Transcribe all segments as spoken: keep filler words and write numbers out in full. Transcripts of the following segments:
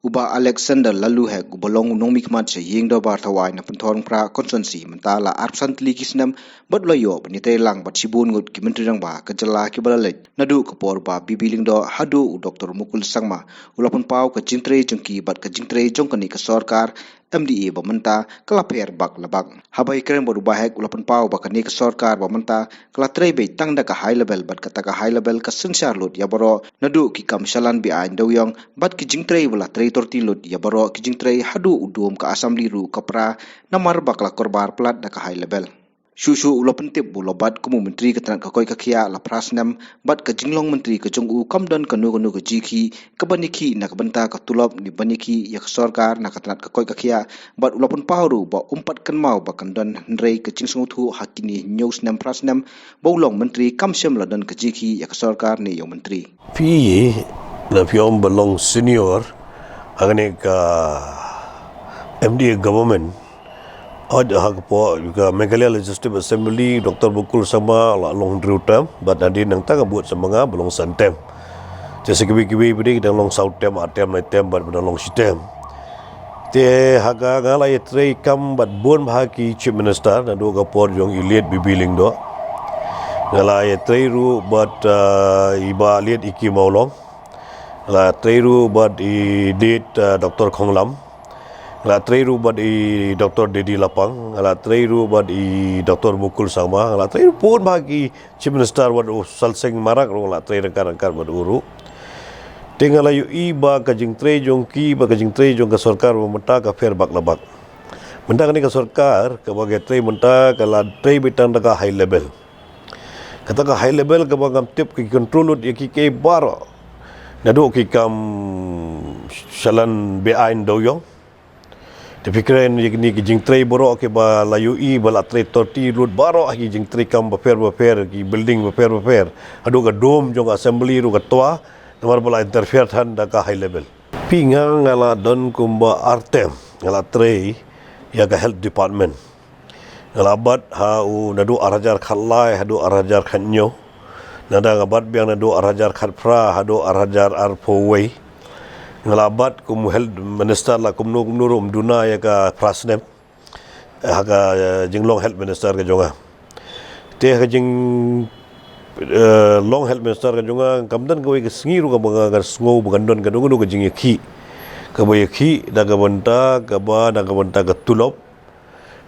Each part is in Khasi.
Bah Alexander Lalluhek, uba long u nongmihkhmat sha ïing dorbar Thawai na Pynthorumphra Constituency, mynta la arphew san tylli ki snem bad u la ïoh ban ïatrei lang bad shibun ngut ki Myntri Rangbah ka jylla kiba la leit, naduh ka por ba B B Lyngdoh haduh u Doctor Mukul Sangma. U la pynpaw ka jingtrei jong ki bad ka jingtrei jong kane ka sorkar M D A ba mynta ka la pher bak la bak. Haba ïakren bad u Bah Hek, u la pynpaw ba kane ka sorkar ba mynta ka la trei beit tang da ka high level bad kata ka high level ka synshar lut ïa baroh, naduh ki kam shalan be-aiñ dewïong bad ki jingtrei ba la trei torti lut ïa baroh ki jingtrei, haduh u dum ka assembly ruh ka pra, namar ba ka la korbar palat da ka high level. Shuh shuh u la pyntip ba u la bat kum u Myntri ka tnat ka koit ka khiah la phra snem, bad ka jinglong Myntri ka jong u kam don kano kano ka jingïakhih kaban ïakhih na ka bynta ka tulop ne ban ïakhih ïa ka sorkar na ka tnat ka koit ka khiah, bad u la pynpaw ruh ba um pat kynmaw ba kan don hynrei ka jingsngewthuh ha kine hynñiew snem phra snem ba u long Myntri kam shym la don ka jingïakhih ïa ka sorkar ne ïa u Myntri. Phi, na phi ong ba long senior ha kane ka M D A government. Hooid, ha ka por ka Meghalaya Legislative Assembly, Doctor Mukul Sangma la long hynriew term, bad hadien nangta ka bud sa ma nga ba long san term. Te sa kiwei kiwei ba dei ki dang long saw term, ar term, lai term, bad ba dang long shi term. Te ha ka, nga la ïatrei kam bad bun bha ki Chief Minister naduh ka por jong i late B B Lyngdoh. Nga la ïatrei ruh bad, ah, i Bah late E K Mawlong. Nga la trei ruh bad i late, ah, Doctor Khonglam. Nga la trei ruh bad i Doctor Dedi Lapang. Nga la trei ruh bad i Doctor Mukul Sangma. Nga la trei ruh bun bha ki Chief Minister, wat u Salseng Marak ruh nga la trei ryngkat ryngkat bad u ruh. Te nga la ïohi ba ka jingtrei jong ki bad ka jingtrei jong ka sorkar ba mynta ka pher bak la bak. Mynta kane ka sorkar kaba ka trei mynta ka la trei beit tang da ka high level. Kata ka high level kaba ngam tip ki control lut ïa kiei kiei baroh. Naduh ki kam shalan be-aiñ dewïong. Te phi kren ïa kine ki jingtrei baroh kiba la ïohi ba la trei torti lut baroh, ki jingtrei kam bapher bapher, ki building bapher bapher, haduh ka dum jong ka assembly ruh ka twa, namar ba la interfere than da ka high level. Phi, nga, nga la don kumba ar term nga la trei ïa ka health department. Nga la bat ha u naduh ar hajar khatlai haduh ar hajar khathynñiew. Nangta nga bat biang naduh ar hajar khatphra haduh ar hajar arphew wei. Nga la bat kum health minister la kumno kumno ruh, ym duna ïa ka phra snem ha ka, eh, jinglong health minister ka jong nga. Te ha ka jing, eh, long health minister ka jong nga, kam don kawei ka sngi ruh kaba nga sngew ba kan don kano kano ka jingïakhih kaba ïakhih da ka bynta kaba, da ka bynta ka tulop.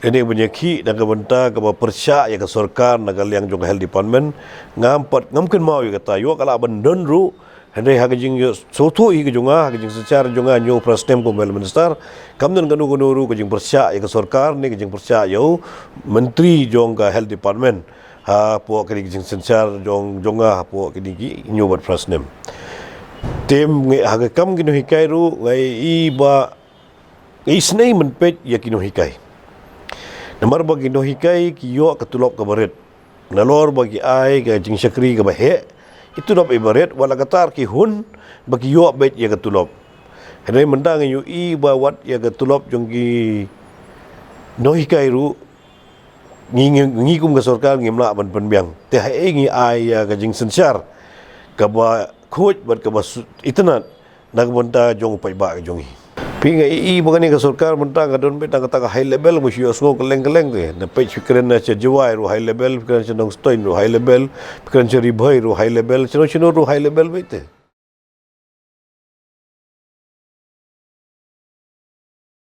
Lane ban ïakhih da ka bynta kaba pyrshah ïa ka sorkar na ka liang jong ka health department. Ngam pat, ngam kynmaw ïa kata, ïoh ka lah ban don ruh. Hynrei ha ka jingïohsngew hi ka jong nga, ha ka jingsynshar jong nga hynñiew phra snem kum health minister, kam don kano kano ruh ka jingpyrshah ïa ka sorkar ne ka jingpyrshah ïa u myntri jong ka health department hapoh kane ka jingsynshar jong, jong nga hapoh kine ki hynñiew bad phra snem. Te nga, ha ka kam ki nonghikai ruh nga ïohi ba ngi isynei ban peit ïa ki nonghikai. Namar ba ki nonghikai ki ïoh ka tulop kaba rit. Nalor ba ki ai ka jingshakri kaba heh, ki tulop iba rit, wat la katta ki hun ba ki ïoh beit ïa ka tulop. Hynrei mynta ngi ïohi ba wat ïa ka tulop jong ki nonghikai ruh ngi, ngi, ngi kum ka sorkar ngim lah ban pynbiang. Te haei ngi ai ïa ka jingsynshar kaba khuid bad kaba su-, itynnad na ka bynta jong u paidbah ka jong ngi. Phi, nga ïohi ba kane ka sorkar mynta ka don beit tang kata ka high level, ba shu ïohsngew kylleng kylleng te. Nga peit phi kren na sha Jowai ruh high level, phi kren sha Nongstoiñ ruh high level, phi kren sha Ri Bhoi ruh high level, shano shano ruh high level beit te.